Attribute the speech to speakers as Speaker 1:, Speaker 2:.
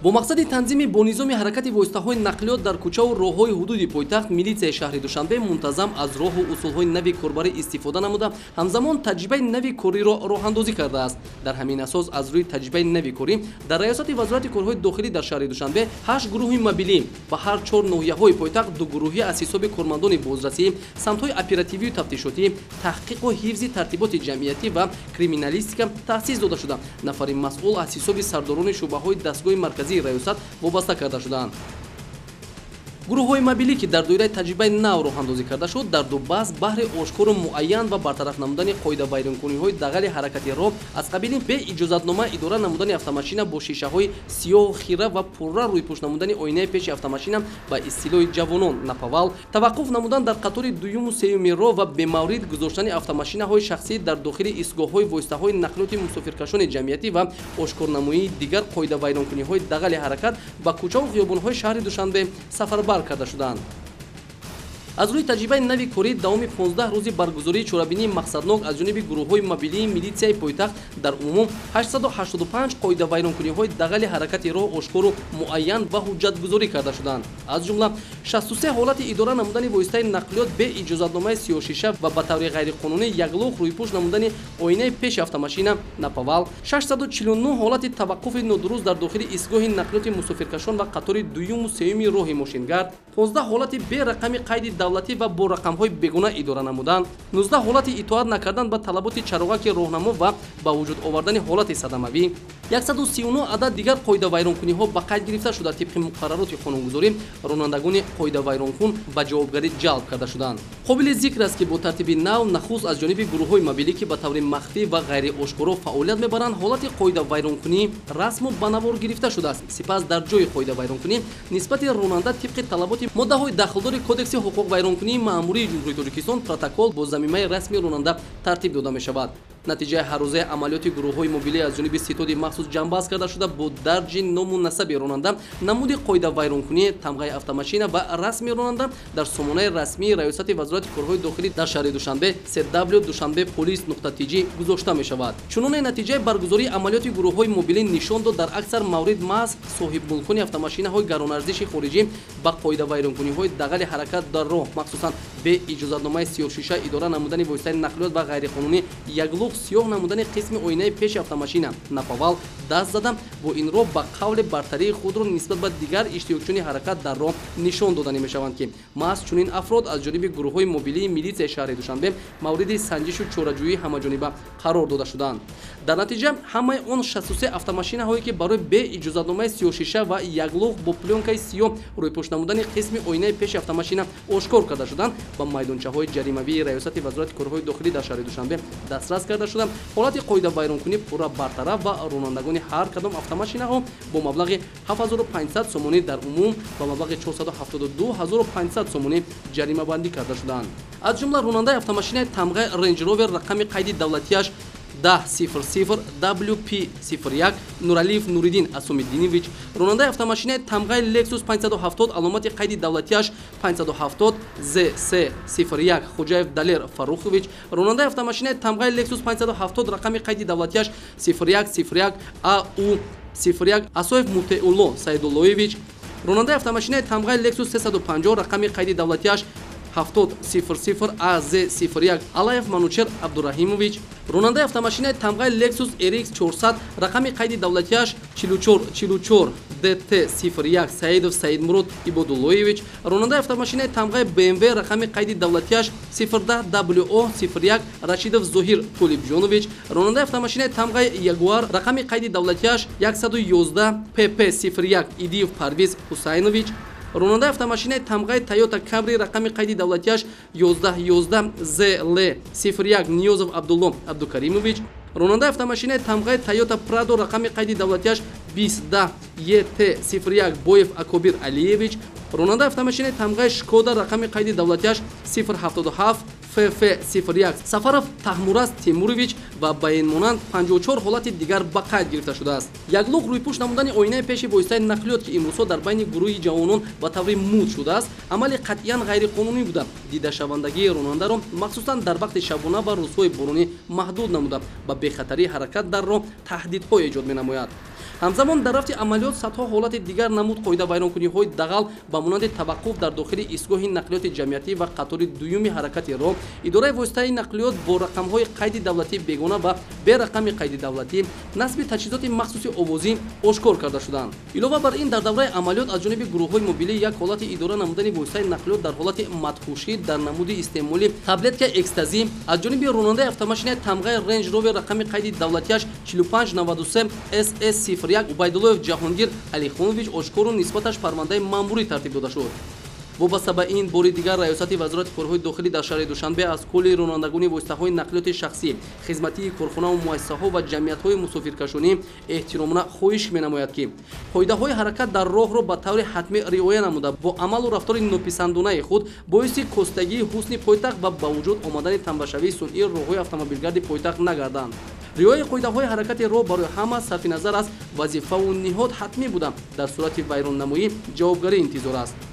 Speaker 1: Бо мақсади танзими бо низоми ҳаракати воситаҳои нақлиёт дар кӯчаву роҳҳои ҳудуди пойтахт, милитсияи шаҳри Душанбе мунтазам аз роҳу усулҳои нави корбарӣ истифода намуда, ҳамзамон таҷрибаи нави кориро роҳандозӣ кардааст. Дар ҳамин асос, аз рӯи таҷрибаи нави корӣ дар Раёсати Вазорати корҳои дохилӣ дар шаҳри Душанбе 8 гурӯҳи мобилӣ ба ҳар 4 ноҳияҳои пойтахт 2 гурӯҳӣ аз ҳисоби кормандони бозрасӣ, самтҳои оперативию тафтишотӣ, таҳқиқу ҳифзи тартиботи ҷамъиятӣ ва криминалистика таъсис дода шуда, нафари масъул аз ҳисоби сардорони шӯъбаҳои дастгоҳи марказии раёсат вобаста карда шудаанд. Гурӯҳҳои мобилӣ, ки дар доираи таҷрибаи нав роҳандозӣ карда шуд, дар ду баст баҳри ошкору муайян ва бартараф намудани қоидавайронкуниҳои дағали ҳаракати роҳ аз қабили беиҷозатнома идора намудани автомашина бо шишаҳои сиёҳу хира ва пурра рӯйпӯш намудани оинаи пеши автомашина ба истилоҳи ҷавонон наповал, таваққуф намудан дар қатори дуюму сеюми роҳ ва бемаврид гузоштани автомашинаҳои шахсӣ дар дохили истгоҳҳои воситаҳои нақлиёти мусофиркашони ҷамъиятӣ ва ошкорнамоии дигар қоидавайронкуниҳои дағали ҳаракат ба кӯчаву хиёбонҳои шаҳри Душанбе сафарбар карда шуданд. Аз рӯи таҷрибаи нави корӣ, давоми 15 рӯзи баргузории чорабинии мақсаднок аз ҷониби гурӯҳҳои мобилии милитсияи пойтахт дар умум 885 қоидавайронкуниҳои дағали ҳаракати роҳ ошкору муайян ва ҳуҷҷатгузорӣ карда шуданд. Аз ҷумла 63 ҳолати идора намудани воситаи нақлиёт бе иҷозатномаи сиёҳшиша ва ба таври ғайриқонунӣ яклух рӯйпӯш намудани оинаи пеши автомашина наповал, 649 ҳолати таваққуфи нодуруст дар дохили истгоҳи нақлиёти мусофиркашон ва қатори дуюму сеюми роҳи мошингард, 15 ҳолати бе рақами қайди давлатӣ ва бо рақамҳои бегуна идора намудан, 19 ҳолати итоат накардан ба талаботи чароғаки роҳнамо ва ба вуҷуд овардани ҳолати садамавӣ, 139 адад дигар қоидавайронкуниҳо ба қайд гирифта шуда, тибқи муқаррароти қонунгузорӣ ронандагони қоидавайронкун ба ҷавобгарӣ ҷалб карда шуданд. Қобили зикр аст, ки бо тартиби нав нахуст аз ҷониби гурӯҳҳои мобилӣ, ки ба таври махфӣ ва ғайриошкоро фаъолият мебаранд, ҳолати қоидавайронкунӣ расму ба навор гирифта шудааст. Сипас дар ҷои қоидавайронкунӣ нисбати ронанда тибқи талаботи моддаҳои дахлдори Кодекси ҳуқуқвайронкунии маъмурии Ҷумҳурии Тоҷикистон протокол бо замимаи расми ронанда тартиб дода мешавад. Натиҷаи ҳаррӯзаи амалиёти гурӯҳҳои мобилӣ аз ҷониби ситоди махсус ҷамъбаст карда шуда, бо дарҷи ному насаби ронанда, намуди қоидавайронкунӣ, тамғаи автомашина ва расми ронанда дар сомонаи расмии Раёсати Вазорати корҳои дохилӣ дар шаҳри Душанбе cw.dushanbepolice.tj гузошта мешавад. Чуноне натиҷаи баргузории амалиёти гурӯҳҳои мобилӣ нишон дод, дар аксар маврид маҳз соҳибмулкони автомашинаҳои гаронарзиши хориҷӣ ба қоидавайронкуниҳои дағали ҳаракат дар роҳ, махсусан бе иҷозатномаи сиёҳшиша идора намудани воситаи нақлиёт ва ғайриқонунӣ яклух сиёҳ намудани қисми оинаи пеши автомашина наповал даст зада, бо ин роҳ ба қавли бартарии худро нисбат ба дигар иштирокчиёни ҳаракат дар роҳ нишон доданӣ мешаванд, ки маҳз чунин афрод аз ҷониби гурӯҳҳои мобилии милитсияи шаҳри Душанбе мавриди санҷишу чораҷӯии ҳамаҷониба қарор дода шуданд. Дар натиҷа ҳамаи он 63 автомашинаҳое, ки барои бе иҷозатномаи сиёҳшиша ва яклух бо плёнкаи сиёҳ рӯйпӯш намудани қисми оинаи пеши автомашина ошкор карда шуданд, ба майдончаҳои ҷаримавии Раёсати Вазорати корҳои дохилӣ дар шаҳри Душанбе дастрас карда шуда, ҳолати қоидавайронкунӣ пурра бартараф ва ронандагони ҳар кадом автомашинаҳо бо маблағи 7500 сомонӣ, дар умум ба маблағи 472 500 сомонӣ ҷаримабандӣ карда шуданд. Аз ҷумла ронандаи автомашинаи тамғаи Range Rover рақами қайди давлатиаш 1000 WP 01 Нуралиев Нуриддин Асомиддинович, ронандаи автомашинаи тамғаи Lexus 570 аломати қайди давлатиаш 570 ZC 01 Хоҷаев Далер Фаррухович, ронандаи автомашинаи тамғаи Lexus 570 рақами қайди давлатиаш 0101 AU 01 Асоев Мутеулло Саидуллоевич, ронандаи автомашинаи тамғаи Lexus 350 рақами қайди давлатиаш 7000 AZ 01 Алаев Манучер Абдураҳимович, ронандаи автомашинаи тамғаи Lexus RX 400 рақами қайди давлатиаш 4444 DT 01 Саидов Саидмурод Ибодуллоевич, ронандаи автомашинаи тамғаи BMW рақами қайди давлатиаш 010 WO 01 Рашидов Зоҳир Толибҷонович, ронандаи автомашинаи тамғаи Ягуар рақами қайди давлатиаш 111 PP 01 Идиев Парвиз Ҳусайнович, ронандаи автомашинаи тамғаи Toyota Camry рақами қайди давлатиаш 1111 ZL 01 Ниёзов Абдулло Абдукаримович, ронандаи автомашинаи тамғаи Toyota Prado рақами қайди давлатиаш 2010 ET 01 Боев Акобир Алиевич, ронандаи автомашинаи тамғаи Шкода рақами қайди давлатиаш 077 ФФ 01 Сафаров Таҳмураз Темурович ва ба ин монанд 54 ҳолати дигар ба қайд гирифта шудааст. Яклух рӯйпӯш намудани оинаи пеши воситаи нақлиёт, ки имрӯзҳо дар байни гурӯҳи ҷавонон ба таври муд шудааст, амали қатъиян ғайриқонунӣ буда, дидашавандагии ронандаро махсусан дар вақти шабона ва рӯзҳои боронӣ маҳдуд намуда, ба бехатарии ҳаракат дар роҳ таҳдидҳо эҷод менамояд. Ҳамзамон дар рафти амалиёт садҳо ҳолати дигар намуд қоидавайронкуниҳои дағал ба монанди таваққуф дар дохили истгоҳи нақлиёти ҷамъиятӣ ва қатори дуюми ҳаракати роҳ, идораи воситаи нақлиёт бо рақамҳои қайди давлатии бегона ва берақами қайди давлатӣ, насби таҷҳизоти махсуси овозӣ ошкор карда шуданд. Илова бар ин, дар давраи амалиёт аз ҷониби гурӯҳҳои мобилӣ як ҳолати идора намудани воситаи нақлиёт дар ҳолати мадҳушӣ дар намуди истеъмоли таблетка экстазӣ аз ҷониби ронандаи автомашинаи тамғаи Range Rover рақами қайди давлатиаш 4593 SS 01 Убайдуллоев Ҷаҳонгир Алихонович ошкору нисбаташ парвандаи маъмурӣ тартиб дода шуд. Вобаста ба ин, бори дигар Раёсати Вазорати корҳои дохилӣ дар шаҳри Душанбе аз кулли ронандагони воситаҳои нақлиёти шахсӣ, хизматии корхонаву муассисаҳо ва ҷамъиятҳои мусофиркашонӣ эҳтиромона хоҳиш менамояд, ки қоидаҳои ҳаракат дар роҳро ба таври ҳатмӣ риоя намуда, бо амалу рафтори нописандонаи худ боиси костагии ҳусни пойтахт ва ба вуҷуд омадани тамбашавии сунъии роҳҳои автомобилгарди пойтахт нагарданд. Риояи қоидаҳои ҳаракати роҳ барои ҳама сарфи назар аз вазифаву ниҳод ҳатмӣ буда, дар сурати вайроннамоӣ ҷавобгарӣ интизор аст.